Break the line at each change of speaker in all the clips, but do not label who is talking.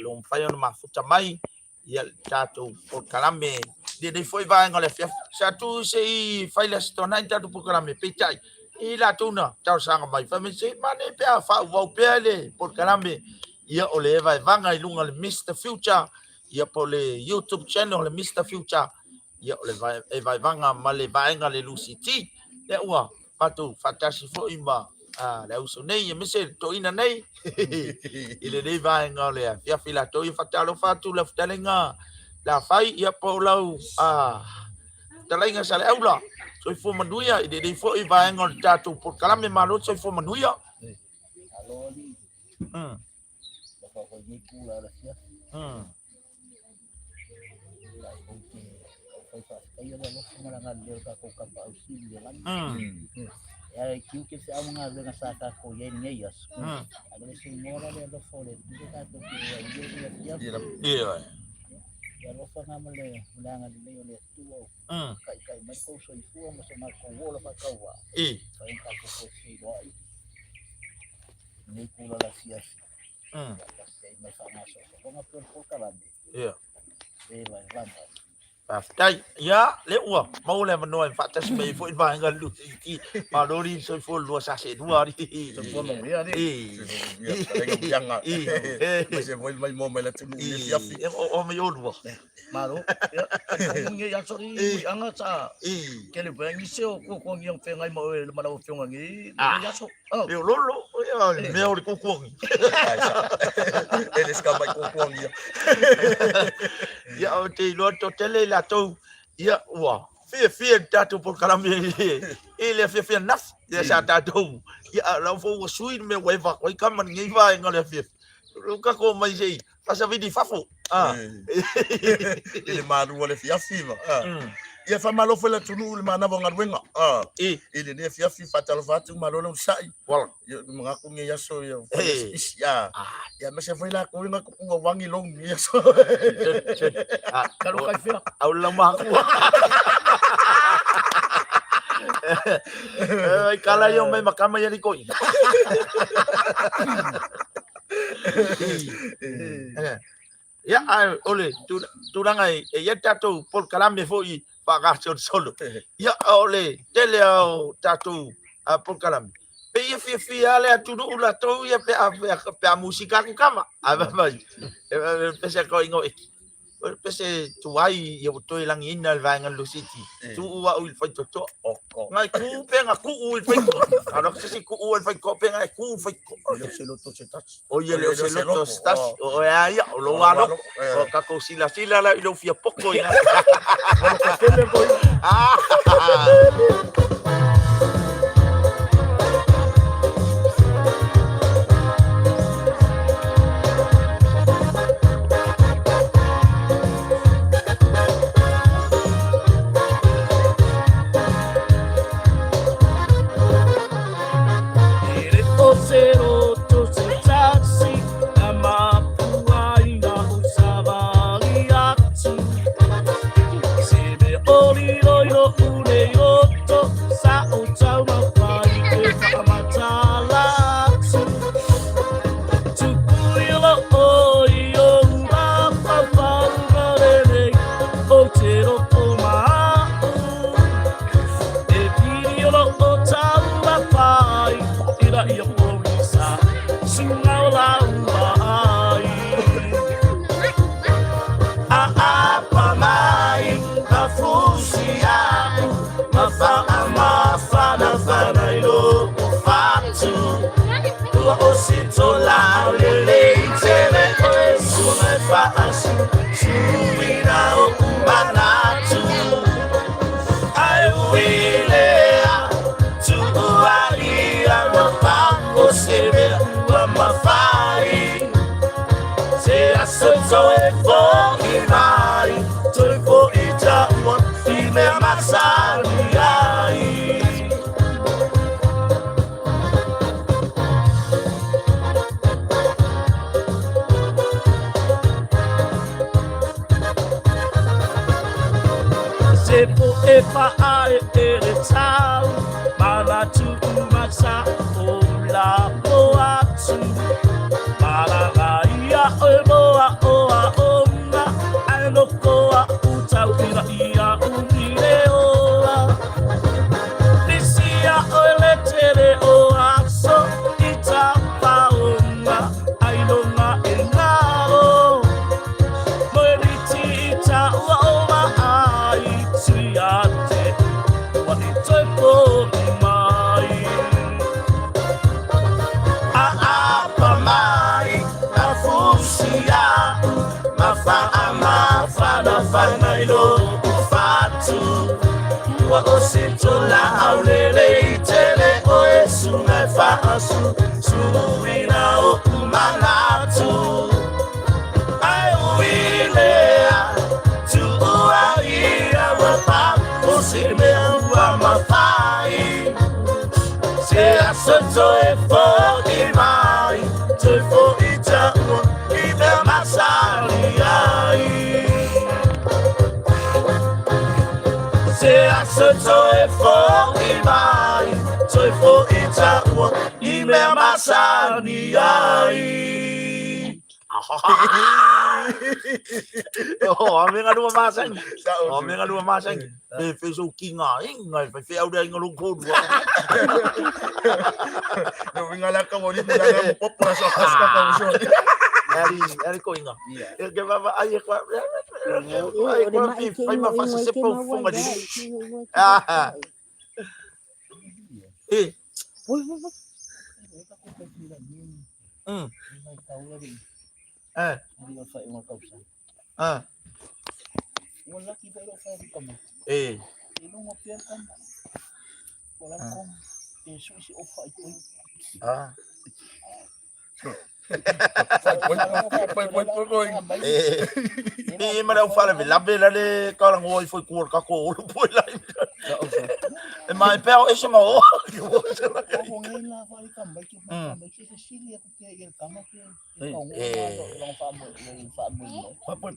Ua mafai ona mafuta mai ia le tatou polokalame i lenei foi vaega o le afiafi. Sa tu se i fai le Aso Toonai le tatou polokalame, peitai, i latou na talosaga mai, fai mai se i manaia pe a faaauau pea le polokalame, ia o le vaevaga i luga o le Mister Future, ia po o le YouTube channel o le Mister Future, ia o le e vaevaga ma le vaega le LUCT. Lea ua matou faatasi foi ma le auso nei, aemaise le toeaina nei i lenei vaega o le afiafi latou. Ia faatalofa atu lau fetalaiga Lafai, ia po o lau fetalaiga Saleaula, soifua manuia i lenei foi vaega o le tatou polokalame. Malo le soifua manuia.
Alo alii. Ua nei kula le afiafi. Tatou te fai faafetaia le alofa ma le agalelei o le tatou Tapaau Sili i le lagi. E ala i tiute, feau ma galuega sa tatou i ai i lenei aso. A le se igoa la le alofa o le Atua tatou te i ai i lenei afiafi.
Ioe.
Le alofa na ma le agalelei o le Atua o taitai mai kou soifua ma so matou ola faatauvaa. Fai ona tatou toe feiloai i lenei itula o le afiafi. Faatasi ai ma le faagasolosologa pei o le polokalame.
Ia.
Le vaevaga.
Faafetai. Ia, lea ua maua le avanoa e faatasi mai ai foi le vaega LUCT. Malo le soifua lua sa seelua alii.
Soifua manuia alii. Soifua manuia. Aemaise foi mai moa mai le atunuu i le afiafi.
O mai olua.
Malo. Ia, talitonu lenei aso i muliaga sa tele foi nisi o kuakuagia o feagai ma oe ma lau Afioga i lenei aso.
E o lolo, ia, mea o le kuakuagia.
E le se mai kuakuagia.
Ia, ou te iloa toatele i latou, ia, ua fiafia i le tatou polokalame i le afiafi ananafi. Ia, sa tatou, ia, lau foi ua sui le mea ua eva atu ai kama i lenei vaega o le afiafi. Ua tatou omai se i faasavili i fafo.
I le malu o le afiafi ma. Ia faamalo foi le atunuu i le manava o galuega. I lenei afiafi faatalofa atu, malo le onosai.
Voilà.
Ia manatu lenei aso ia isi. Ia aemaise foi latou ia na tupu auani loan lenei aso.
Talo kai fea.
Au lau mahatua. Ai kala ia mai makama ia liko. Ia, ae o le tulaga e i ai tatou polokalame foi faagasolosolo. Ia, o le tele lava o tatou polokalame, pei e fiafia lava le atunuu latou ia pe a musika atu tama. Ae fai mai, e pese atu ai eki. O le pese tuai ia ua toe lagiina le vaega Lusiti. Tuu au i le faitotoa. Ngai ku pe nga kuu i le faitotoa. Alo se si kuu i le faitotoa pe ngai ku i le faitotoa.
E le o se loto se tasi.
O ia le o se loto se tasi. O ea ia, o lou alo. O tatou silasila la i lou fia poto i
Ah!
aoaoga ae loko a'u tautila ia umi le ola. Lisi a'o e le tele o aso i tapaoga ailoga e galo. Moe liti i taua o vaai tui a te ua i toe po'i mai. Aapa mai a fusi a'u ma faamafanafana i lo'u fatu. Ua o se tolaau lelei tele o e suga e faasusuina o'u manatu. Ae ui lea tuua ia ua papo se mea ua mafai. Se aso toe fo'i mai, toe fo'i taua i mea masani ai. Se aso toe fo'i mai, toe fo'i taua i mea masani ai.
Oh, a me ngalua masangi. O me ngalua masangi. Pe fe so kinga inga fe fe au inga long ko dua.
No winga la ka woni mula na popo la so kaska ka so.
Ari ari ko inga. E ke va ai ko ai ko fi fai ma fa se po funga di. Ah. E. Eh. Ah. E. Ah. E. E ma lau fale lave la le ka la ngoi foi ku ka ko olu poi lai. E mai pe o ese ma o.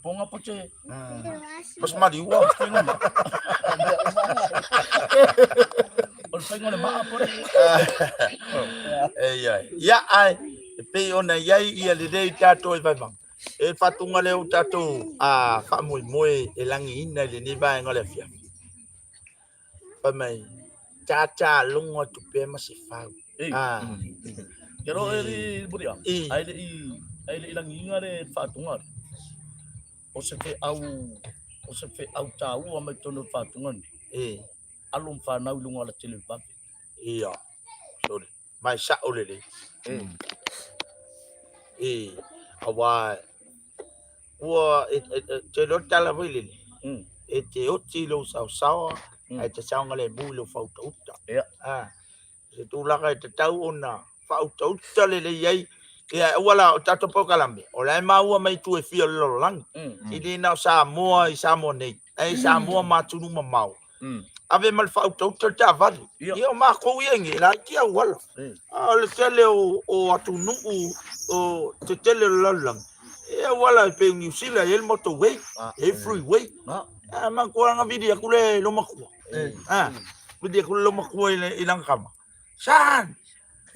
Ponga po che.
Pas mari ua.
O le faiga o le maa po le.
E ia. Ia ai. E pei ona iai ia lelei tatou e vaivanga. E fatunga lea o tatou a faamoemoe e lagiina i lenei vaega o le afiafi. Fai mai, tātā logo atu pea ma se fau. Ah.
Ke ro e li muria. Ai le i ai le ilangiga le faatunga. O se fe au o se fe au tāua mai tonu faatunga ni.
E.
Alo whanau i lunga o la tele vave.
Ia. Sorry. Mai sa'o lelei. E. Auā ua e te iloa le tala foi lele. E te oti i lou saosaoa ae te saogalemu i lou faautauta.
Ia.
Ah. Se tulaga e tatau ona faautauta lelei ai. Ia aua la o tatou polokalame, o la e maua mai itu e fia o le lalolagi. E le na o Samoa i Samoa nei, ae Samoa ma atunuu mamao. Ave ma le faautauta le taavale. Ia o makou ia nge laiti auala. A o le tele o atunuu o te tele o le lalolagi, e auala e pei o Niu Sila e i ai le motorway, e i ai freeway. A matua na vili atu le lomakua. A vili atu le lomakua i lana tama. Son,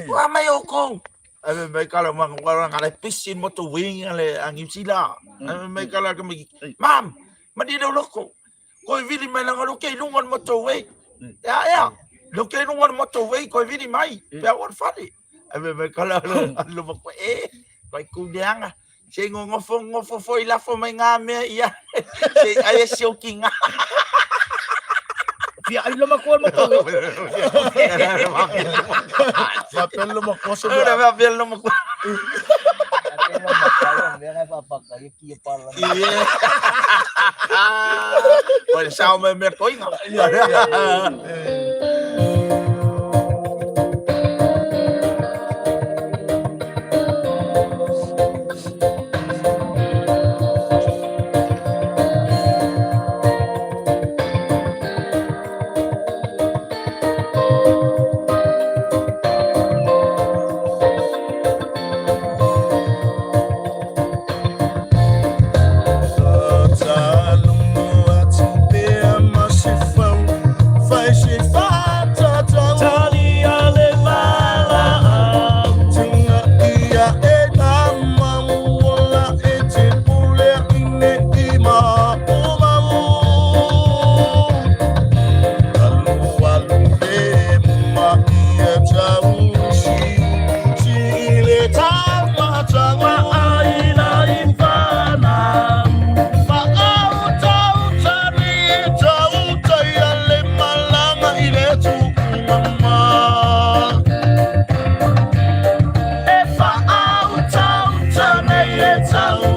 ua mai outou. Ae fai mai kala ma ka le pisi le motorway a Niu Sila. Ae fai mai kala tamaiti, Mom, malie lou loto. Koe vili mai langa loke i lunga o le motorway. Ea, ea, loke i lunga o le motorway, koe vili mai, pe aua le fale. Ae fai mai kala lo matua, e, koe kuleaga. Se i gogofo gogofo foi lafo mai ngā mea ia. Se i ai e sioki ngā.
Fia ai lo matua le motorway.
Faapea le matua se
mea. Faapea le matua. Koe sao me mea toinga.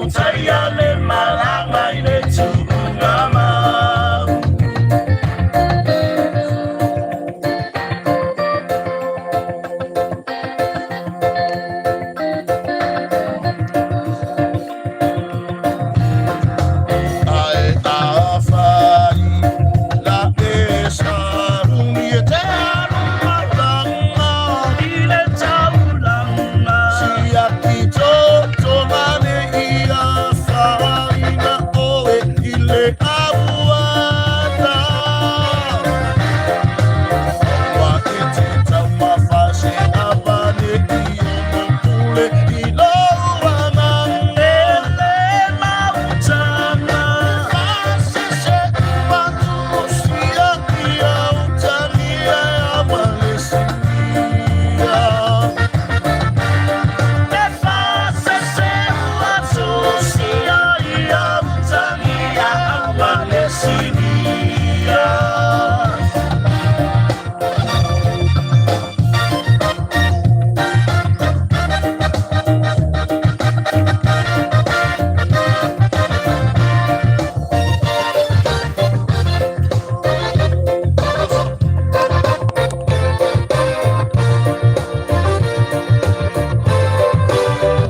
Utaia le malaga i le tuuga mau.
Ae afai la e sauni e te alu malaga
I le taulaga.
Siaki toto mane ia whaina oe i le auana. Wa e te taumafa se avane i ono pule i lou agaga.
Ele mautaga.
Fasese patusia ia utagia amalesinia.
E fasese atusia ia utagia amalesinia.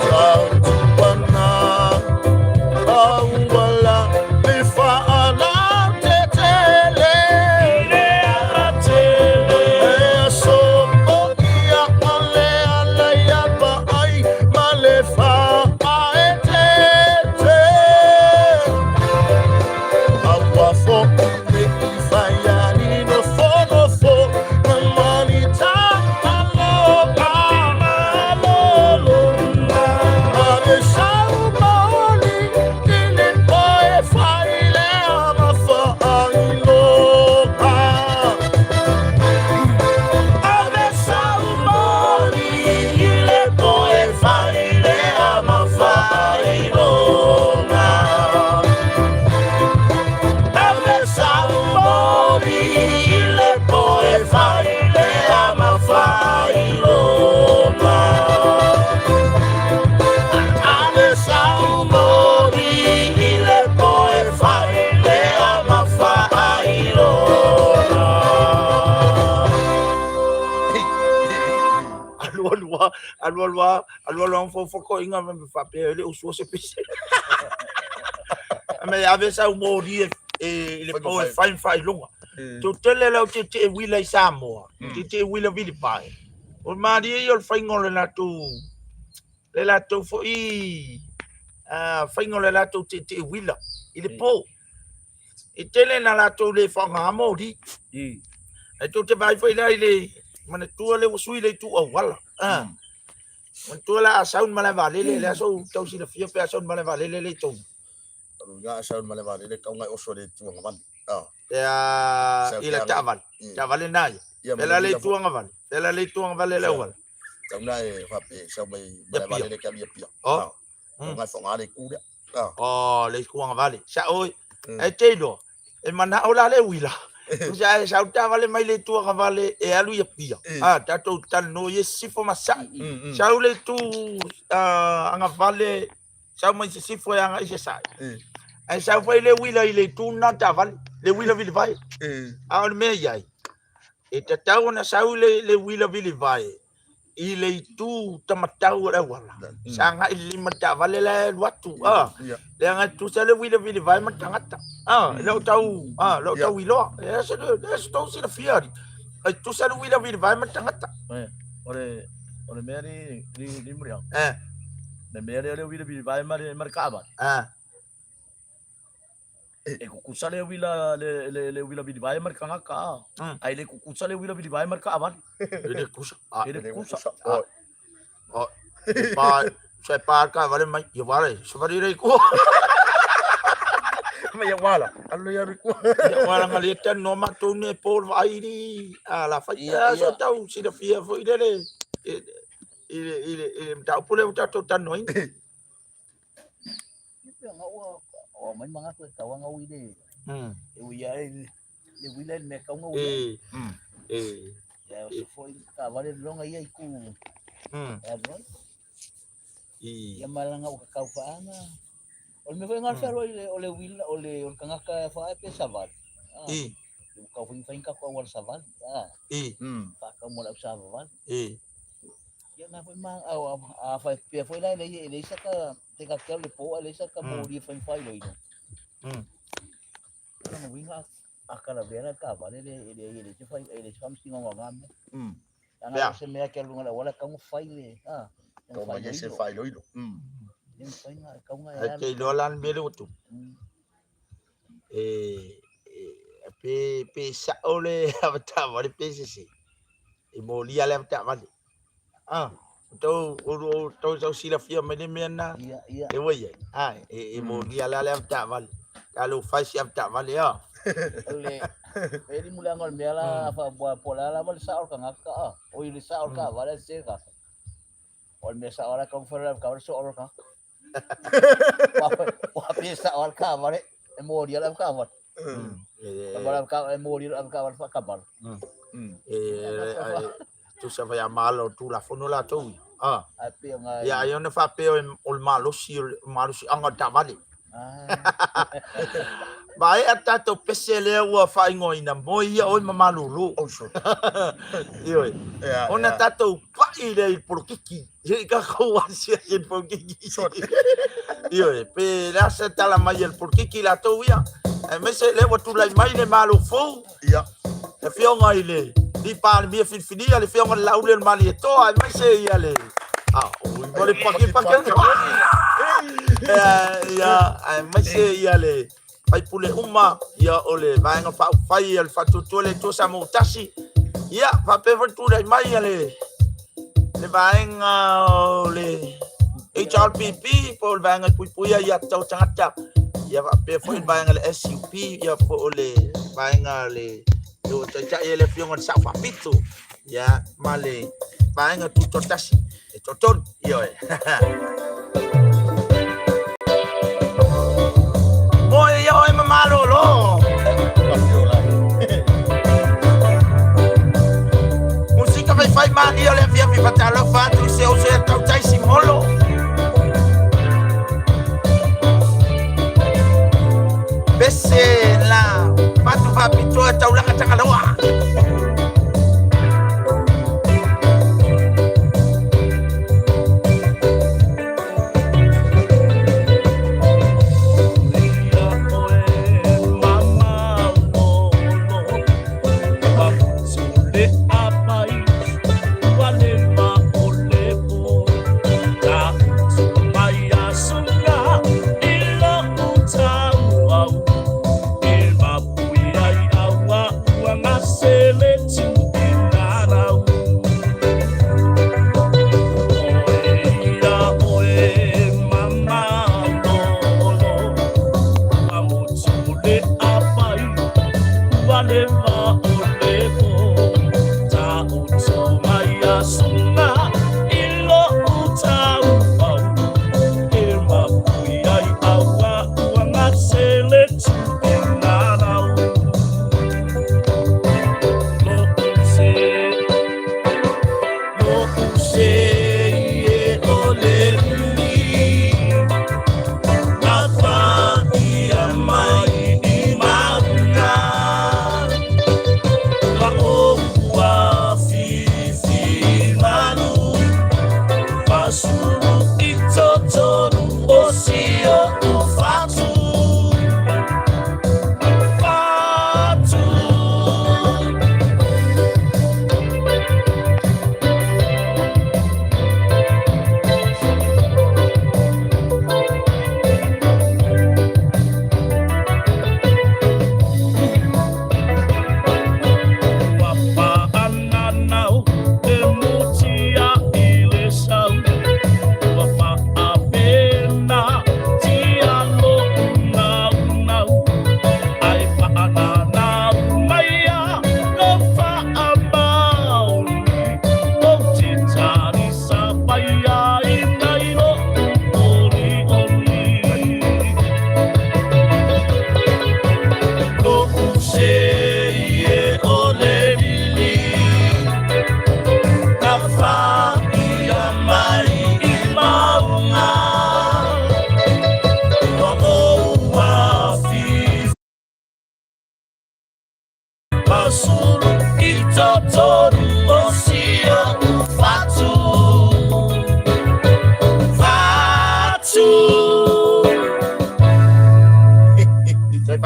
Tautuana auala le faalautetele.
I le agatele.
E aso o ia o le ala ia paai ma le faaeteete. Aua foʻi ne i fai ali nofonofo ma manita aloga.
Malolona.
Ave sau maoli i le poe fai le aga faailoga.
Ave saumoli i le poe fai le ama faailoga. Ave saumoli i le poe fai le ama faailoga. Ave saumoli i le poe fai le ama faailoga.
Alu alu lava, alu alu lava, alu alu lava fofokoiga ma faapea e le o sua se pese. Me ave sau moli e e le po e fai ma faailoga. Toatele lau tietie uila i Samoa, tietie uila vilipae. O le malie ia o le faiga o le latou le latou foi faiga o le latou tietie uila i le po. E tele na latou le faaaogaina moli. Ae tou te vaai foi la i le manatua lea ua sui le itu auala. Manatua la a sau le malae vaalele, le aso tau silafia pe a sau le malae vaalele le tou.
Ga sau le malae vaalele kau ngai oso le itu agavale.
Pe a i la taavale. Taavale na ia. Pe la le itu agavale. Pe la le itu agavale le auala.
Tau na e fape sau mai malae vaalele ka ia pia.
Oh.
Kau ngai whanga le ku lea.
Oh, le itu agavale. Sa oi. E te iloa, e manao la le uila. Tusa e sau taavale mai le itu agavale e alu i Apia. Ah, tatou talanoa i sisifo ma sasae. Sau le itu agavale, sau mai sisifo e agai i sasae. Ae sau foi le uila i le itu lena taavale, le uila vilivae. A o le mea i ai, e tatau ona sau le uila vilivae i le itu tamatau o le auala. Sa agai i le lima taavale la e alu atu. Ah, leaga e tusa le uila vilivae ma tagata. Ah, e le o tau, ah, le o tau iloa. E se le se tau silafia ali. Ai tusa le uila vilivae ma tagata.
O le o le mea li li li muri au.
Eh.
Le mea lea le uila vilivae ma le ma le taavale.
Ah.
E kukusa le uila le le le uila vilivae ma le tagata a. Ae le kukusa le uila vilivae ma le taavale.
E le kusa. Ah.
E le kusa.
Ah. Oh. Pa se pa taavale mai ia wale. Safari rei kua.
Ma ia wala. Alu ia riku.
Ia wala nga le tano ma tu ne Paul Vairi a la fai
Ia,
a so
ia.
tau silafia foi le le i le i le i le mataupu lea ua tatou talanoaina. E e i
O le mea foi lena o le fealuai o le uila o le o le tagata e faaee pe savali.
I.
Ua tau foi fai ni tatou auala savali.
I.
Faatau mo le au savavali.
I.
Ia na foi ma a faapea foi la e leai e leai saka te ka te alu i le po ae leai saka moli e fai faailoilo. O lona uiga a talavea la le taavale e leai e leai se fai e leai se faamasinoga o na mea. Leaga o se mea e te alu i luga o le auala e tatau ona fai le
Tau mai ai se faailoilo.
E mafai ona e tatau ona e
Ae
alu.
te iloa la le mea lea ua tupu, e pe sa'o le avataavale pe sese, e molia le avataavale. Ah, tou tou tau silafia mai le mea na
Ia, ia.
e ua i ai. Ah, e molia la le avataavale. Talofa e si avataavale ah.
O le e le muliaga o le mea la faamoa po o le a lava le sao o le tagata a oi le sao o le taavale ae sese le tagata. O le mea sao lava la e tatau ona fai o le avetaavale soo loa le tagata. Ua pei e sao lava le taavale e molia le avetaavale. E molia le avetaavale faatamala.
E tusa fai a malo Tulafono latou ia. Ah.
Ae pei ona
Ia ai ona faapea o le malosi o le malosiaga o le taavale. Maea tatou pese lea ua faaigoaina moe ia oe ma malolo.
Oh, sure.
Ioe. Ona tatou pai lea i le polokiki. I tatou asiasi i le polokiki. Ioe, pe le a se tala mai e le polokiki latou ia. Aemaise lea ua tulai mai le Malo fou.
Ia.
Le afioga i le Palemia filifilia, le afioga i le Laauli o le Malietoa, aemaise ia le a oi ma le paki paki ia, aemaise ia le faipule uma ia o le Vaega Faaupufai o le Faatuatua le Atua Samoa Tasi. Ia faapea foi tulai mai ia le vaega o le HRPP po o le vaega e puipuia ia tau tagata. Ia faapea foi le vaega le SUP ia po o le vaega le o taitai e le afioga i le Sao Faapito. Ia ma le vaega tutoatasi e toatolu. Ioe. Moe ia oe ma malolo. Musika faifai malie o le afiafi fatalofa atu i se uso ia tautai simolo. Pese la fatu faapitoa taulaga tagaloa.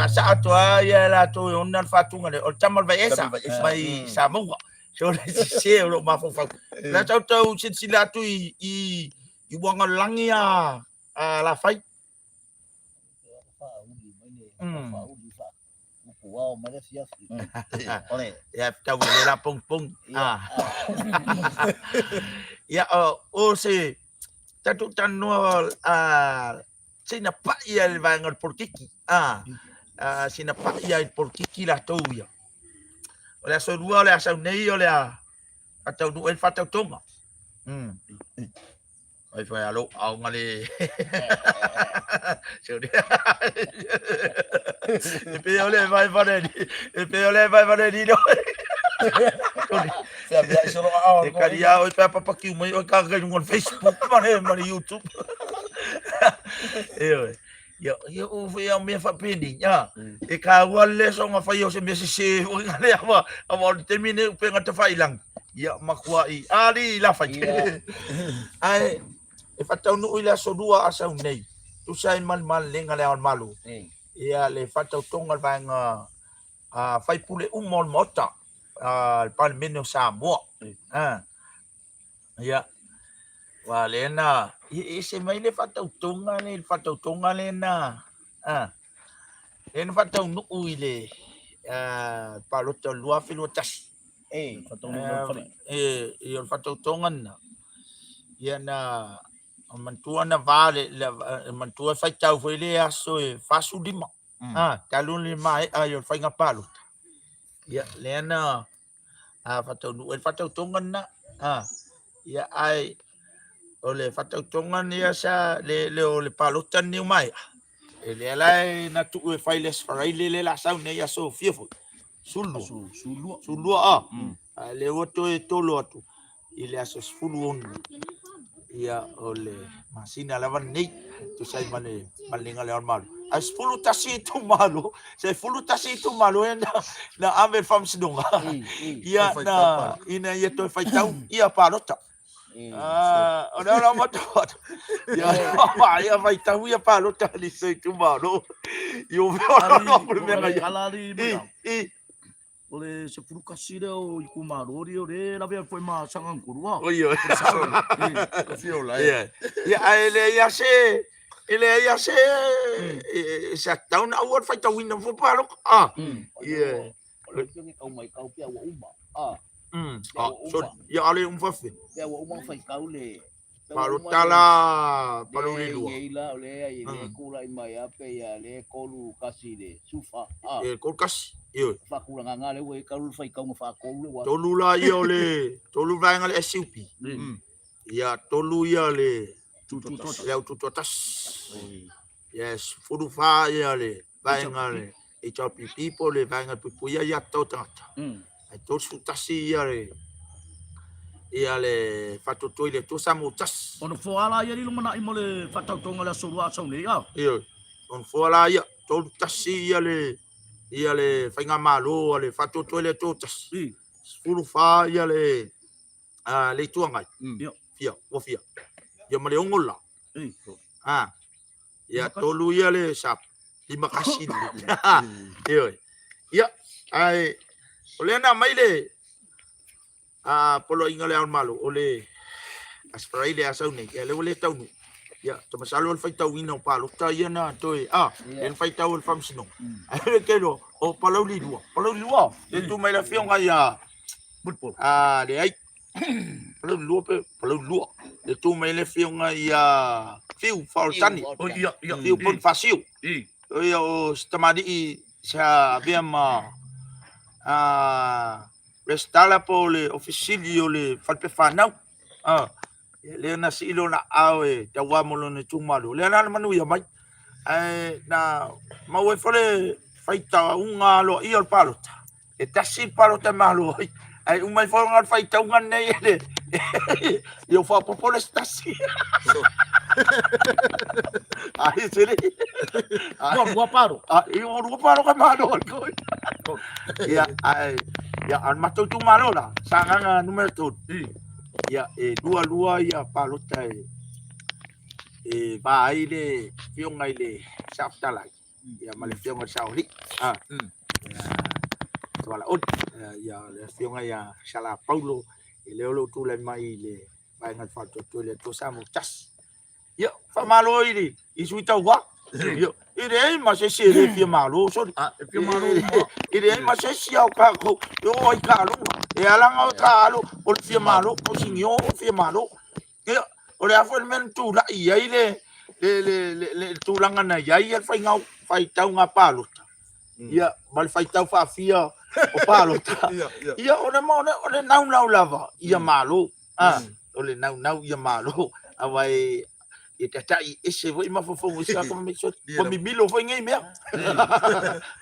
Faasaa atu lava ia e latou e ona le faatuga lea, o le tama o le Vaiesa
Tama o le Vaiesa.
mai Samoa. So le sese o lou mafaufau. La tau tau silasila atu i i i uaga o le lagi a a Lafai.
Faauli mai le faauli fa upu ao mai le afiafi.
Ole.
Ia tau le la pong pong. Ah. Ia o se tatou talanoa a sina pai ia le vaega o le polokiki. Ah. Sina pai ia i le polokiki latou ia. O le aso lua o le a sau nei o le a faataunuu ai le faatautoga. Ai fai alo au nga le. Sorry. E pe ole vai vai ni. E pe ole vai vai ni no.
Fea mea i solo ao.
E kari a oi pe papa ki mai oi ka kai ngon Facebook ma le ma le YouTube. E oi. Ia ia o fai au mea faapeni ia. E ka ua le so nga fai o se mea sese o nga le awa awa o le taimi nei upenga tafailangi. Ia makuai ali la fai. Ae e faataunuu i le aso lua a sau nei. Tusa ai ma le malelega le ao o le Malo. Ia le faatautoga le vaega a faipule uma o le Maota a le Palemene o Samoa. Ia, ua lea na, e ese mai le faatautoga le, le faatautoga lea na, a, lea na faataunuu i le palota o le 2021.
E,
e, e, o le faatautoga lena, ia na, manatua na va le, le manatua e faitau foi le aso e 45, a, talu le maea i o le faiga palota. Ia, lea na, a faataunuu ai le faatautoga lena. A, ia ae o le faatautoga lea sa le, le o le palota lenei o maea. E lea la e na tuu e fai le Aso Faraile lea la sau nei aso fia foi. Sulua.
Sulua.
Sulua a. A lea ua toe tolo atu i le aso 16 ia o le masina lava lenei tusa ai ma le maliga le malo. Ae 11 itumalo, se 11 itumalo e na, na ave le faamasinoga ia na ina ia toe faitau ia palota. Ah, o le ala matou atu. Ia, ia faitau ia palota li se itumalo. I o mea o le mea ngai.
Ala ali
I,
O le 11 lea o itumalo o le lavea foi ma Sagaga 3.
Oi oi.
Ka fia la.
Ia, ia ae leai lava se e leai lava se se tatau ona aua le faitauina fua palota. Ah. Ia.
O le ke kau mai kau pea ua uma. Ah.
Ah, sorry. Ia ale um fafe.
Pea ua uma faitau le
Palota la Palauli lua.
Nei la o le ai le kula i mai a pe ia le kolu kasi le sufa.
Ah. E kolu kasi. Ioe.
Faatulaga nga le ua i kalu le faitauga faatolu le ua.
Tolu la ia o le tolu vaega le SUP. Ia tolu ia le le au tutoatasi. Yes, 14 ia le vaega le HRPP po o le vaega puipuia ia tau tagata. Ae 31 ia le ia le faatoatoa i le Atua Samoa tasi.
Ona foa la ia lumanai mo le faatautoga o le aso lua a sau nei a.
Ioe. Ona foa la ia, 31 ia le ia le faigamalo a le faatoatoa i le Atua tasi. 14 ia le a le Itu Agai. Fia, ua fia. Ia ma le 6 la. A. Ia tolu ia le sa lima kasi le. Ioe. Ia, ae o lea na mai le a poloaiga o le Ao o le Malo, o le Aso Faraile a sau nei, ia lea ua le taunuu. Ia, ta masalo o le faitauina o palota ia na toe, a, lea na faitau e le Faamasinoga. Ae le kelo, o Palauli 2. Palauli 2, le tu mai le afioga ia
Mulipola.
A, leai. Palauli 2 pe, Palauli 2. Le tu mai le afioga ia Fiu Faoletani.
O ia, ia.
Fiu Ponifasio.
I.
O ia o se tamalii sa avea ma a resitala po o le Ofisa Sili o le Falepefanau. A, lea na sii lona aao e tauā mo lona itumalo. Lea la na manuia mai. Ae na maua ai foi le faitauga aloaia o le palota. E tasi le palota e malo ai. Ae uma ifo le faitauga lenei e le ia ua faaopoopo le isi tasi. Ai sili.
Ua lua palo.
A i ua lua palo ka malo ai koe. Ia ae ia a matou itumalo la Sagaga numera 3. Ia e lua lua ia palota e e va ai le afioga i le Saofetalai. Ia ma le afioga i le Saoalii. Ia Tualaoli. Ia le afioga ia Sala Paulo i lea o lo o tulai mai i le vaega o le Faatuatua i le Atua Samoa Tasi. Ia, faamalo i le i sui tauva. Ia, e leai ma se isi e le fia malo, soli.
E fia malo
E leai ma se isi o tatou e oo ai taaloga. E ala ona o taalo o le fia malo, o sinio o fia malo. Ia, o le a foi le mea na tulai i ai le le le le, le tulaga na i ai le faiga faitauga palota. Ia, ma le faitau faafia o palota. Ia, o le o le naunau lava ia malo. Ah, o le naunau ia malo. Aua e e tatai ese foi mafaufauga i se aka mai so ua mimilo foi nei mea.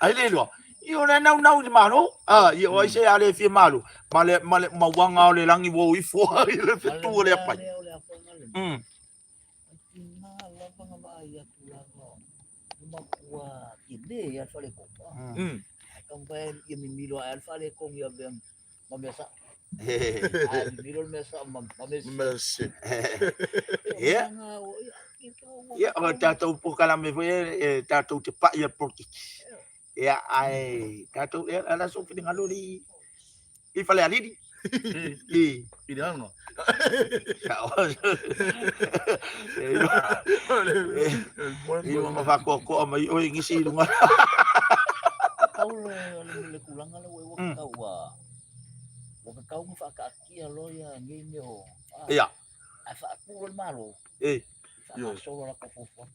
Ai le iloa. Ia o le naunau i le malo. Ah, ia o ai se a le fia malo. Ma le ma le mauaga o le lagi ua o ifo ai le fetu o le apai. Ia. Ia, o tatou polokalame foi e tatou te pai i le polokiki. Ia, ae tatou, ia, ala sou finagalo le i Falealili. I.
I le anga.
I ma whakoakoa mai oe ngisi i runga.
Tau le le tulaga le ua tau ua ua kakau ma whaakaatia loa ia nei mea o
Ia.
Ae faatu le Malo.
E.
Faagasolo la ko fuafuaga.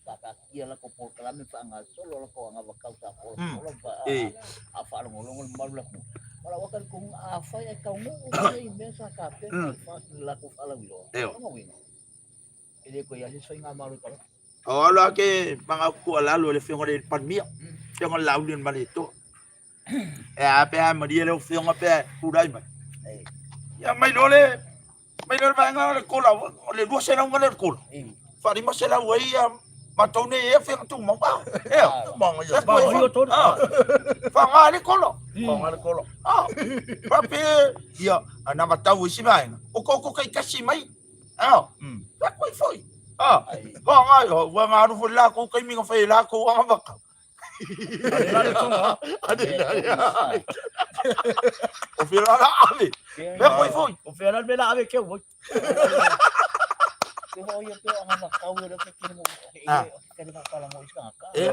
Faakaatia la ko polokalame faagasolo la ko agavakau sa polopola
E.
a faalogologo le mamalu o le atunuu. Ma lau talitonu afai ae taunuu nei mea sa tapena i le latou faalauiloa,
Eo.
lona uiga, e le toe i ai se isi faigamalo i palota.
O alo ake manga tuualalo i le Afioga i le Palemia, Afioga i le Laauli o le Malietoa. E a pe a malie le afioga pe a tulai mai. Ia mai loa le mai loa le vaega o le kola, o le 200 lea o le kola. Faa-500 ai ia matou nei e afioga tumau. Ah, ea.
Manga ia.
Manga ia tonu. Ah. Faga le kola.
Faga le kola.
Ah. Pape ia ana matau isi vaega. O koko kai kasi mai. Ah. La koi foi. Ah. Faga ua ngalu foi la ko kai minga fai la ko anga vaka. O whira la ave. Mea koe foi.
O whira la mea ave keu foi.
Te hoi te anga makau e roke kiri mo e kiri mo pala mo iska ka.
E.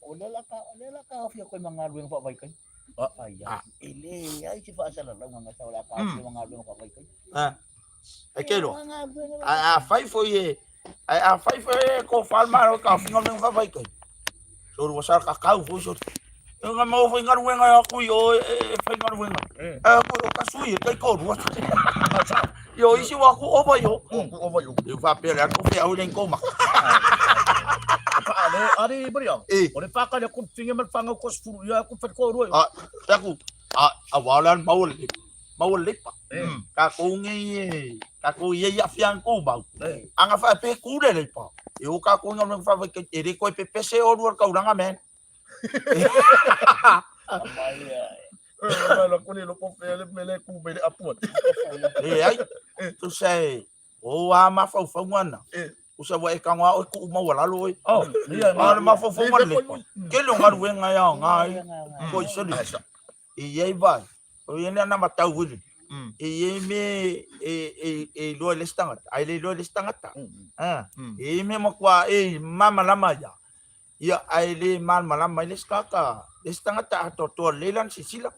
O le la ka o le la ka ofia koe mga luenga fa vai kai. Ai e le ai te fa sala la nga sa la ka ofia mga luenga fa vai kai.
Ah. E ke roa. A a fai foi e ai a fai foi e ko fal maro ka finga me fa fai kai. So ru sa ka kau foi so. E nga mau foi ngaru nga ku yo e fai ngaru nga. E ku ka sui e kai ko ru. Yo isi wa ku ova yo.
Ku ova yo.
Yo fa pe le ku fe au le ko ma.
Ale ari bari au.
E.
O le pa ka le ku finga mal fanga ko sfuru ya ku fa ko ru.
A ta ku a a wa lan mau le mau le pa. Ka kou ngei e ka kou ia ia fiang kou mau. Anga fa pe ku le le pa. E o ka kou ngam fa ke e re koe pe pese o rua kauranga men.
La ko le loko fe le mele ku mele apu.
E ai tu se o a mafaufauga na. Usa wa e kangoa o ku mau lalo oi.
Oh, ia
A le mafaufauga le pa. Ke le ngaruenga ia ngai. Ko i soli. E iai vai. O ia na matau wili. E iai me e e e loa le tangata. Ai le loa le tangata. Ah. E me mo kwa e mama lama ia. Ia ai le malama lama le skaka. Le tangata ato to le lan sisila.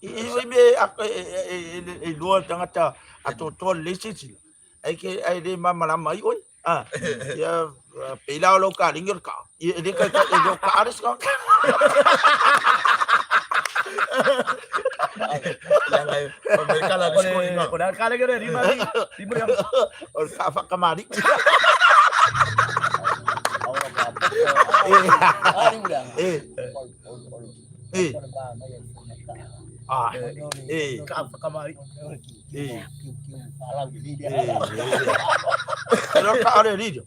E e me a e e e loa tangata ato to le sisila. Ai ke ai le mama lama ai oi. Ah. Ia pela lo ka lingor ka. Ia le ka ka le ka aris ka.
O le kale kere rima rima ya.
O ka whakamari. E. E. Ah. E.
Ka whakamari.
E. E. Ro ka are ririo.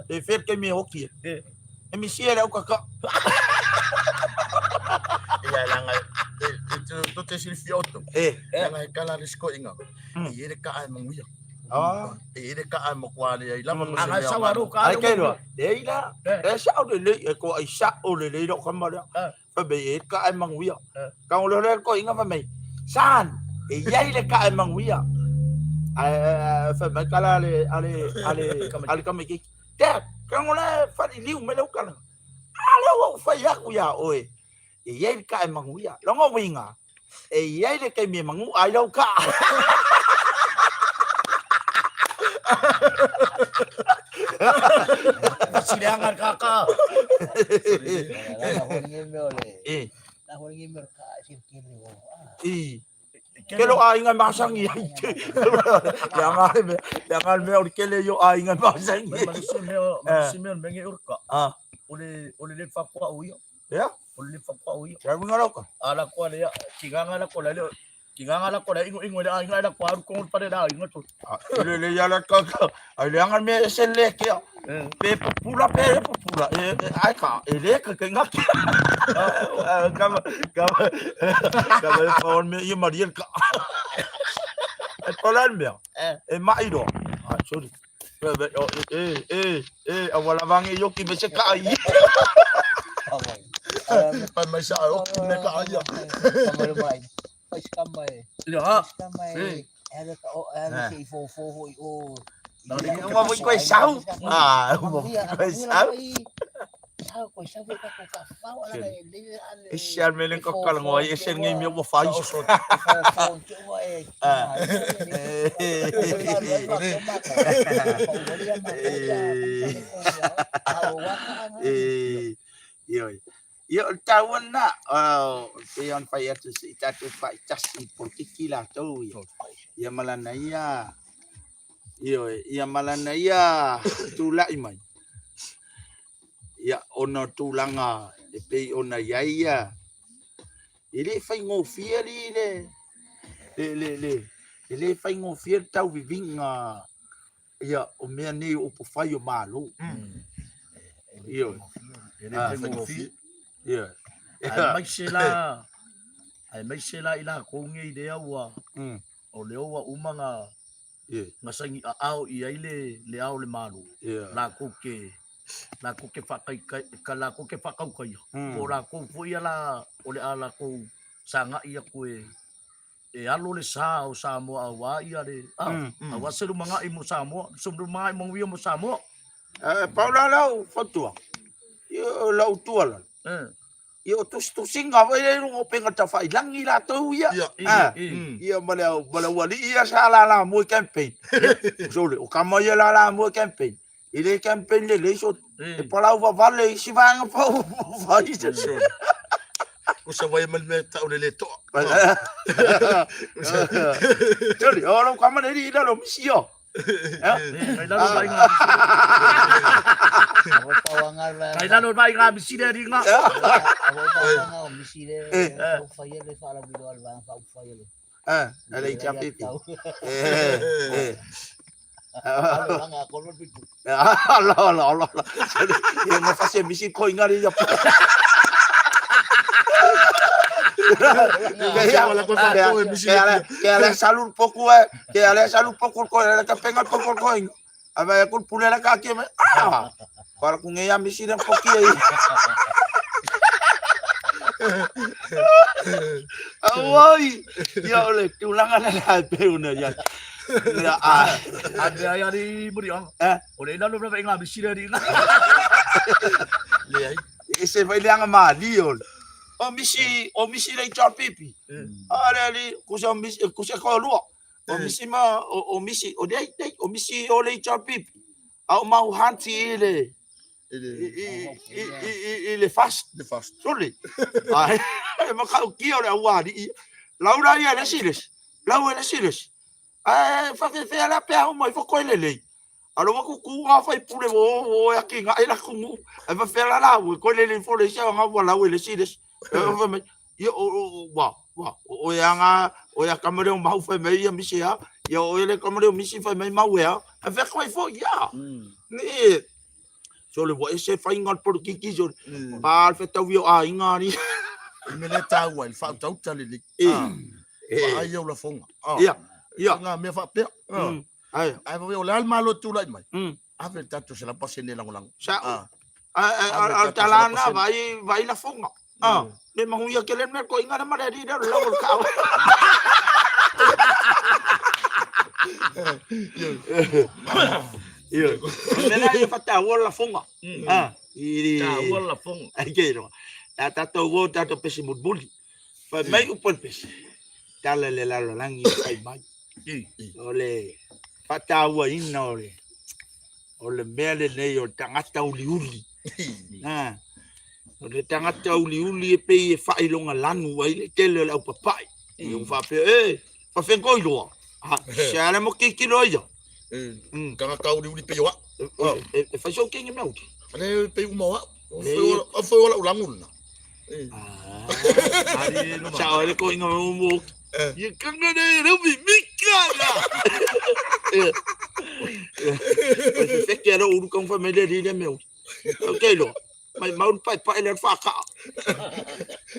E wher ke me hoki e. E mi sie rau ka ka.
Ia langa e to te silfia oto.
E.
Langa e kala risko inga. E ere ka ai manguia. E i le kaa e matua leai lava ma se
mea.
Ai ke loa, lei la, e sa'o lelei, e toa'i sa'o lelei la'u tama lea. Fai mai e i le kaa e manuia. Tago loa lea le toeaina fai mai, Son, e i ai le kaa e manuia. Ae fai mai tala a le, a le, a le, a le tamaitiiti, Dad, tago la e faliliu mai lau tala. A lea ua ou fai atu iā oe, e i ai le kaa e manuia. Lona uiga, e i ai le taimi e manu'a ai lau kaa.
Sileaga le kaka.
I. Ke lo aiga e masani ai. Leaga le mea, leaga le mea o le tele ia o aiga e masani ai.
Ma le isi mea, ma le isi mea o le mea nei o le kaa, o le, o le le faatoa ia.
Ea?
O le le faatoa ia.
Kia uiga lau ka?
A la koa lea, tigaga la koa lea, tigaga la koa lea ino ino le aiga la koa alu kongo pale la aiga to.
Le le ia la ka ka. Ai leaga le mea ese le kea. Pe pupula pe le pupula. E ai ka e le ka ke ngaki. Kama kama kama e pa on me ia maria ka. E pa la mea. E mai roa. Ah, sorry. E, e, e, a wala vange yo ki me se ka ai.
Pai mai sa o ki me ka ai.
Ua voi koe sau. Ah, ua voi koe sau. E se al mele ko kala ngoi e se ngi mi ua fai. Ioe. Ia o le taua lena, e pei ona fai atu se i tatou faaitasi i polokiki latou ia. Ia ma lana ia, ioe, ia ma lana ia tulai mai. Ia, ona o tulaga e pei ona i ai ia, e le faigofie alii le, le, le, le, e le faigofie le tauviviga ia o mea nei o upufai o Malo. Ioe.
E le faigofie.
Ioe.
Aemaise la, aemaise la i lakou nei lea ua, o lea ua uma na, na saini aao i ai le, le Ao o le Malo, lakou ke, lakou ke faataitai, ka lakou ke faatautaia, po o lakou foi ia la o le a lakou sagai atu e, e alo le sa o Samoa aua ia le, aua se lumanai mo Samoa, se lumanai manuia mo Samoa.
Pau la lau fautua, ia lau tuualalo, ia o tusitusiga foi lea i luga o upega tafailangi latou ia. Ia ma le ma le aualii ia sa lala mo i campaign. Sole, o tama ia lala mo i campaign. E le campaign lelei so e palau vavale isi vaega pau fai.
Usa vai ma le mea tau le le toa.
Sole, o lau tama le li lalo misi o.
Kai lalo mai ngā Kai lalo mai ngā misi le ringa.
Ale i kia pipi. Ala, ala, ala, ala. Ia ngā whase misi ko ingari ia. Ke ale salu poku e, ke ale salu poku ko ele ka penga poku ko inga. A vai ku pule la ka ke me. Ah. Para ku ngeia misi na poki ei. Auai. Ia ole tulaga le la pe una ia. Ia a.
A mea ai ari muri anga. O le lalo rava i ngā misi le ringa.
Leai.
E se vai leanga mali ole. O misi, o misi le John Pipi. A le ali, kusa o misi, kusa ko lua. O misi ma, o misi, o dei, dei, o misi o le John Pipi. A o mau hanti i le, i le fast.
Le fast.
Sole. Ai, e makautia o le aualii. Lau la ia le isi le isi. Lau e le isi le isi. Ae faafefea la pe au mai fo lelei. Alo wa kuku nga fai pule wo wo ya ki nga ela kungu. Ai fa fela la wo ko lelei fo le sia nga wa lau e le isi le isi. Fa mai ia o wa wa o ya nga o ya kamere o mau fai mai ia misi ya. Ia o ele kamere o misi fai mai mau ya. Ai fa koe fo ia. Ni so le wa ese fai nga polokiki so. Pa al fetau ia aiga ni.
I me le tāua i le whautauta le li.
E.
Wa ai au lafoga.
Ia. Ia.
Ngā mea whaapea.
Ai.
Ae o le a le Malo e tulai mai, ave le tatou 100% e lagolago.
Sa'o. A o le tala lena, vaai, vaai lafoga. A, le manuia tele le mea toeaiina lea ma le alii lea o le lau o le ka'o. Ioe. O le mea lea ia faataua le lafoga. A, i le...
Taua le lafoga.
Ai ke iloa. A tatou o tatou pese mulimuli. Fai mai upu a le pese. Tala i le lalolagi e fai mai. O le faatauaina o le o le mea lenei o le tagata uliuli. Ha. O le tagata uliuli e pei e faailoga lanu ai le tele o le aupapae. E ua faapea, e, faafenga iloa. Ha, se ala mo kikilo ia.
Tagata uliuli pei o au.
E fai sou kingi mea uki.
Le pei uma o au. O foi o lau lagu lena.
Sa o le ko inga mo mo. Ia kanga ne reo mi mika na. O se feke ro uru kong fa me le ri le meo. Okay lo. Mai mau pai pai le fa ka.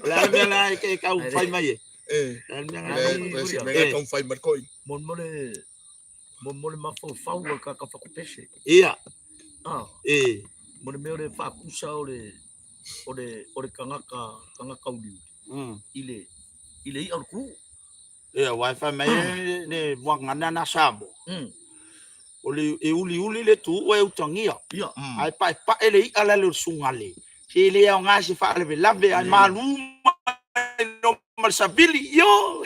La me la ke ka u fai mai e.
La me la. Me ka u fai mai koi.
Mon mo le mo mo le mafaufau o le kaka whakapese.
Ia.
Ah.
E.
Mo le mea o le whaakusa o le o le o le kangaka kangaka uliuli. I le i le i'a o le kulu.
Ia, aua e fai mai le muagana na Samoa. O le e uliuli le tu e utagia.
Ia.
Ae paepae le i'a lale o le sugale. Se le aoga se faalavelave ae malu mai loa ma le savili. Io!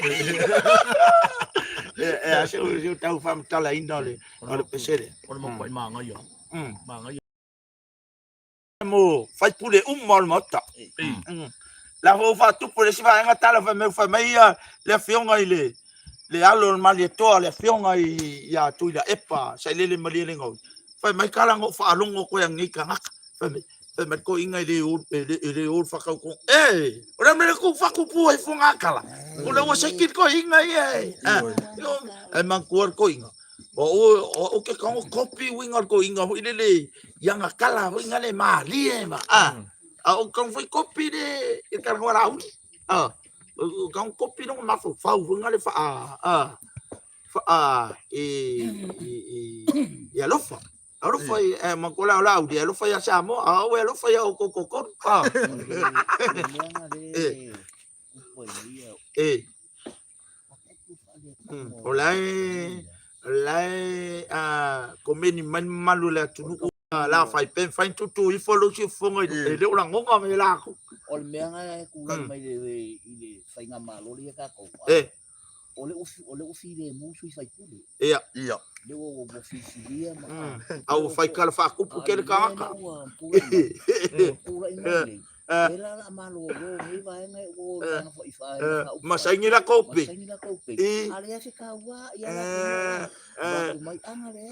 E a se o tau faamatalaina o le o le pesele.
O le matuai manaia. Manaia.
Mo faipule uma o le Maota. La foi ua faatupu le isi vaega tala fai mai, fai mai ia le afioga i le le alo o le Malietoa, le afioga i ia Tuilaepa Sailele Malielegaoi, fai mai kala na ou faalogo koe anei tagata. Fai mai, fai mai toeaiina e le o e le e le o le whakaukong. E, o le mea ku whakupu ai fo ngā kala. O le ua seki le toeaiina ia e. E manatua le toeaiina. O o o ke kago kopi uiga o le toeaiina foi lele i ana kala foi na le malie ma a. A o kago foi kopi le i talanoa lauli. A o kago kopi lona mafaufau foi na le faa a faa e e e alofa. Alofa i e manatua la o lauli e alofa ia Samoa a o e alofa ia outou toatolu. A. E. E. O la e o la e a komeni mai le mamalu o le atunuu la fai pe fai tutu ifo lou siufofoga e le o lagoga me lakou.
O le mea na e tulai mai i le faigamalo lea tatou,
E.
o le o le ua filemu sui faipule.
Ia.
Ia.
Le ua ua filifilia ma.
A ua fai tala faakupu tele tagata.
Ua tulai mai. Tulai mai nei. E la la malolo nei vaega e ua vaega foi fa.
Ma saini la kou pe.
Ma saini la kou pe. A lea se kaua ia la ku mai anga le.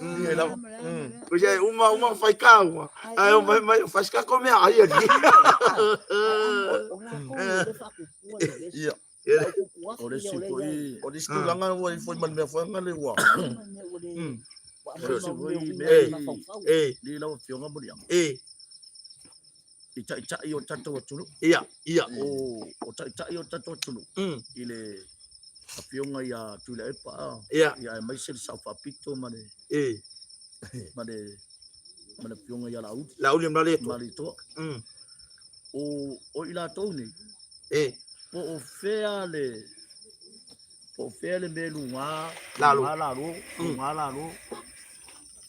Pois uma uma fai kaua. Ai mai mai fai ska ko mea ai ali.
O la kou le faakupua le.
Ia.
O le isi foi
O le isi tulaga ua ifo i ma le mea foi anga le ua.
O le isi foi mea
E.
i lau afioga Moliaga.
E.
I taitai o tatou atunuu.
Ia, ia.
O taitai o tatou atunuu i le afioga ia Tuilaepa
Ia.
ia aemaise le Sao Faapito ma le
E.
ma le ma le afioga ia Laauli.
Laauli ma Malietoa.
Malietoa. O i latou nei.
E.
Po o fea le po o fea le mea luga
lalo
lalo luga lalo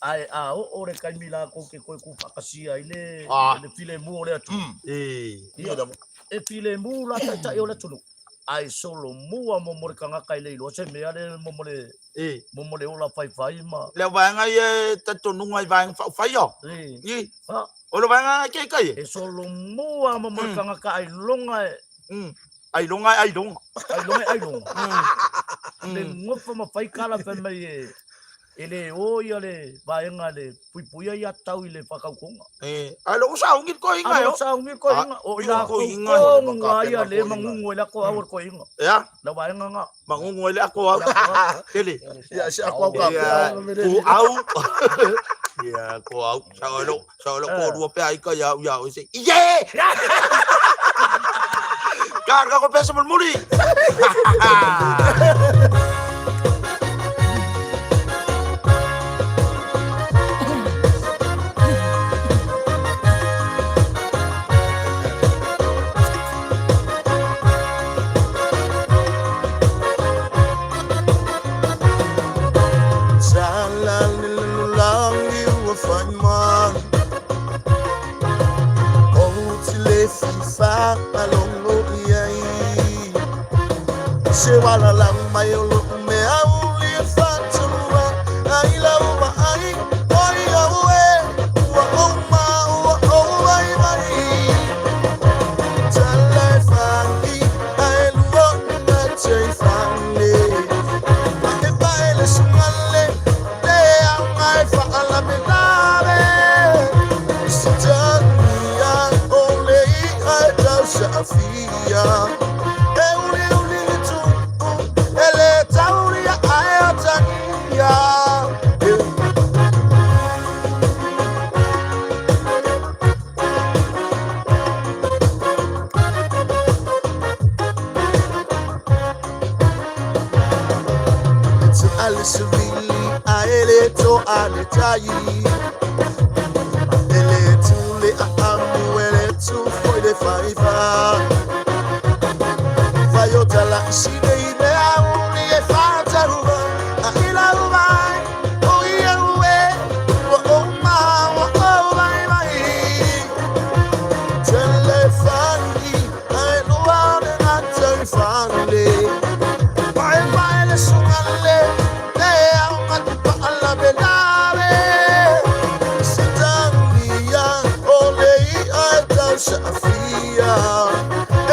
ae a oo le taimi latou te toe tuufaatasia ai le le filemu o le atunuu.
E.
Ia, e filemu la taitai o le atunuu ae solomua mo le tagata e le iloa se mea le mo le
E.
mo le ola faifai ma
Le vaega ia e talitonuga i vaega faaupufai o.
E.
I.
Ha.
O le vaega ke kai e.
E solomua mo le tagata ailoga e.
Ailoga e ailoga.
Ailoga e ailoga. Le nofo ma fai kala fai mai e e le o ia le vaega le puipuia ia tau i le whakaukonga.
E, ai loko saungi ko inga
yo. Saungi ko inga. O ila
ko inga.
Ko ia le mangungu le ko au ko inga.
Ea.
La vaega nga.
Mangungu le ako au. Tele.
Ia se ako au ka.
Ku au. Ia ko au. Sa lo sa lo ko rua pe ai ka ia ia o se. Ie! Ka ka ko pesa mulmuli.
e fifagalogo i ai. Se walalau mai o lo'u mea uli e fatalua ai lau vaai, oi au e, ua ou maua ou vaivai. Tala e fagi ae lua na te fale. Paepae le sugale, le auga e faalavelave. Sitagia o le i'a e tausaafia. E uliuli le tu'u, e le taulia ae atagia. E le savili ae le to'a le tai. E le tu le aamu e le tu foi le faiva. Faiotala sine i mea uli e fataruva. A ila umai, o ia ue, ua o maua o vai vai. Telefani, ae lua le gata i fale. Paepae le sugale, le auga paalavelave. Sitagia o le i'a e tausaafia.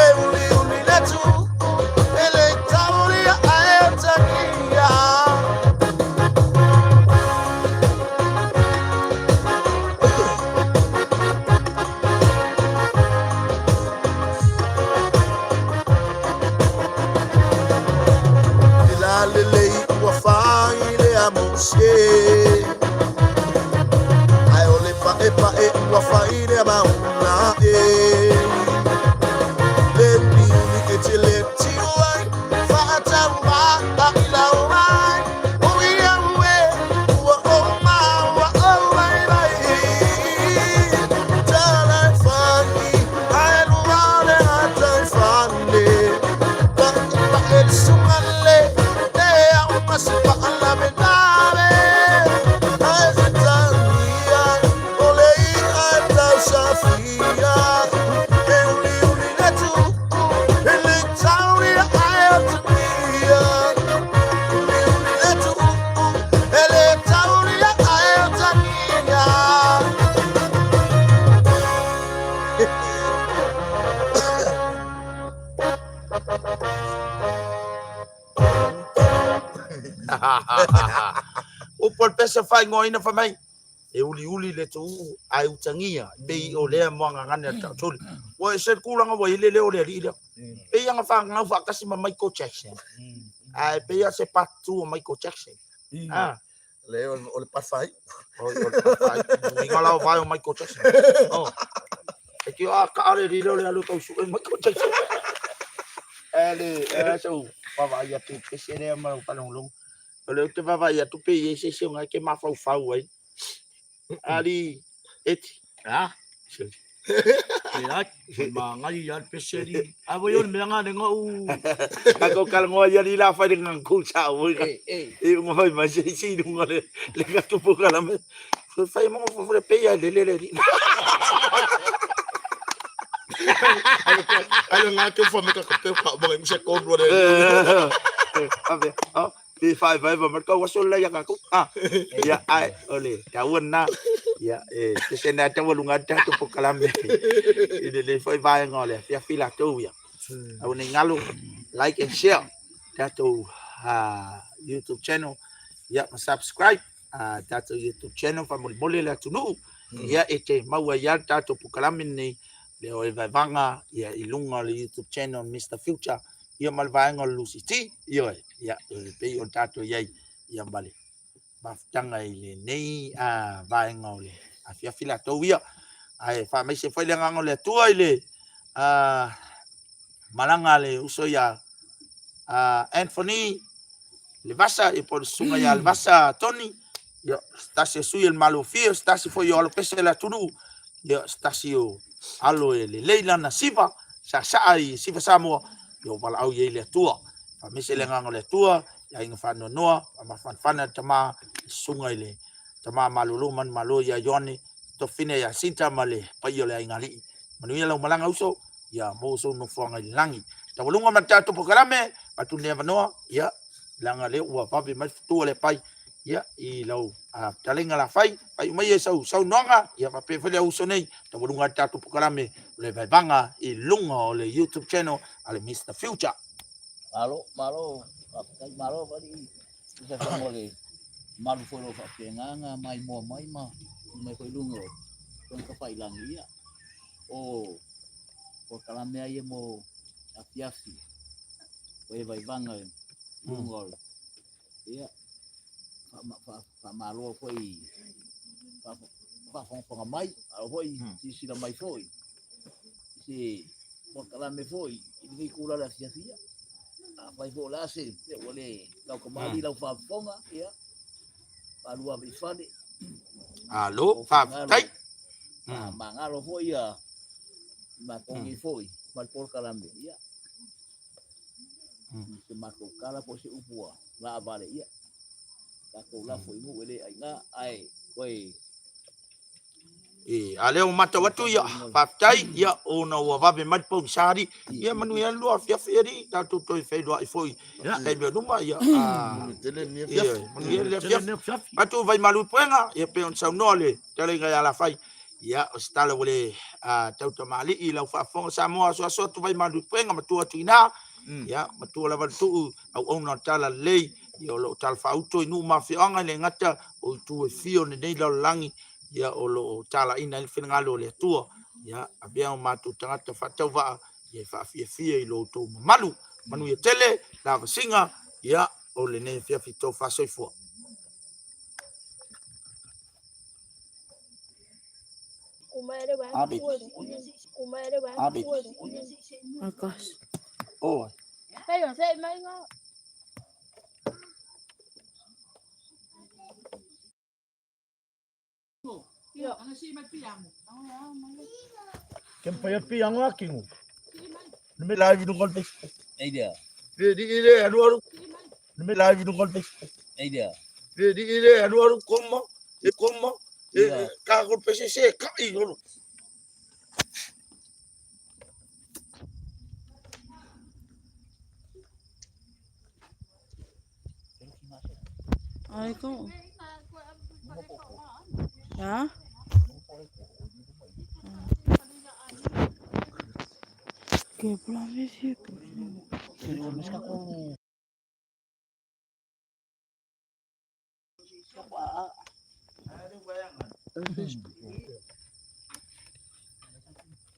E uliuli le tu'u, e le taulia ae atagia. E lalelei ua fai le amosie. Ae o le paepae ua fai le mauna e. Le uliuli e te le tiu ai, faataua a i lau ai. O ia ue, ua ou maua ou vaivai. Tala e fagi, ae lua le gata i fale. Paepae le sugale, le auga se paalavelave. Ae fetagia, o le i'a e tausafia. E uliuli le tu'u, e le taulia ae atagia. Uliuli le tu'u, e le taulia ae atagia.
Upu a le pese faaigoaina fai mai, e uliuli le tuuu ae utagia, pei o lea moagagane a le taotoli. Ua ese le tulaga ua i ai le leo o le alii lea. Pei ana fanau faatasi ma Michael Jackson. Ae pei lava se part 2 o Michael Jackson. Ah.
Le o le part 5.
O le part 5. Inga lao vai o Michael Jackson. Oh. E ki a ka ale li leo le alu tau sue Michael Jackson. E le, e sau vaavaai atu i pese lea ma lau faalogologo. O lea ou te vaavaai atu pe i ai se isi o ngai ke mafaufau ai. Ali, eti.
Ah. Leai, magai ia le pese li. A voi o le mea ngā lenga u.
A ko kalongoa ia li la fai le ngang ku sa o i. E unga fai mai se isi i lunga le le ka tupu ka la me. Fai mo fo le pe ia le le le.
Ai ngā ke fo me ka ka pe ka mo ngai se kondu le.
Ave, oh, pe fai vai va marka waso la ya ka ku. Ah, ia ai ole, taua na. Ia e se se na taua lunga ta tu pokalame. I le le foi vai ngole, fia fila tu ia. Au nei ngalo like and share tatou YouTube channel ia ma subscribe tatou YouTube channel faamolemole le atunuu ia e te maua ai lava le tatou polokalame lenei le o e vaevaga ia i luga o le YouTube channel Mister Future ia ma le vaega o le Lucy T ioe ia e pei ona tatou i ai ia ma le mafutaga i lenei vaega o le afiafi latou ia ae faamaise foi le agaga o le Atua i le malaga a le uso ia Anthony Levasa, ia po o le susuga ia Levasa Tony, ia, se tasi o sui o le Malofie, se tasi foi o alo pese le atunuu, ia, se tasi o alo e lelei lana siva, saasaa i siva Samoa, ia o valaau i ai le Atua. Faamaise le agaga o le Atua, i aiga faanoanoa, faamafanafana le tama, le susuga i le tama malolo manumalo ia Ioane, Tofine ia Sinta ma le paia o le aiga alii. Manuia lau malaga uso, ia maua sou nofoaga i le lagi. Taualuga ma le tatou polokalame, atu lenei avanoa, ia, leaga lea ua vave mai le fetu a le apai, ia, i lau fetalaiga Lafai, faaiu mai e sau saunoaga, ia faapea foi le au uso nei, taualuga ai le tatou polokalame o le vaevaga i luga o le YouTube channel a le Mister Future.
Malo, malo, faafetai, malo alii, tusa foi mo le malu foi o lo o faapena mai moa mai ma mai foi i luga o tona tafailagi, ia, o polokalame lava ia mo afiafi, o e vaivaga i luga o, ia, faamalo foi i faafogafoga mai, a o foi silasila mai foi i se polokalame foi i lenei itula o le afiafi. Ia, afai foi o le a se mea ua le tautamalii lau faafofoga, ia, faalua ave i fale.
Malo, faafetai.
Magalo foi ia matou nei foi ma le polokalame, ia, se matou tala po o se upu ua laavale, ia, tatou lafo i nuu e le aina, ae toe
E, a lea ua matau atu, ia, faafetai, ia, ona ua vave mai le pogisa alii. Ia, manuia le lua afiafi alii, tatou toe feiloai foi i taimi o luma, ia, ia, manuia le afiafi. Atu vai malu i puega, ia, pei ona saunoa le fetalaiga ia Lafai, ia, o se tala ua le tautamalii i lau faafofoga Samoa, asuasu atu vai malu i puega, matua atu i ina, ia, matua lava le tuu auauna o le talalelei, ia, o lo o talafaauto i nuu ma afioaga, e le gata o itu e fia o lenei lalolagi, ia o lo o talaina ai le finagalo o le Atua, ia avea o matou tagata faatauvaa, ia e faafiafia i lo outou mamalu. Manuia tele lavasiga, ia o lenei afiafi tofa soifua. Abit. Abit.
Oh gosh.
Oh. Kem pai api ango akingu. Nime live nu kol Facebook.
Ei dia.
Di di ile alu alu. Nime live nu kol Facebook.
Ei dia.
Di di ile alu alu koma. E koma. E ka kol PCC ka i holo.
Ai ko. Ha? Ke pula me si.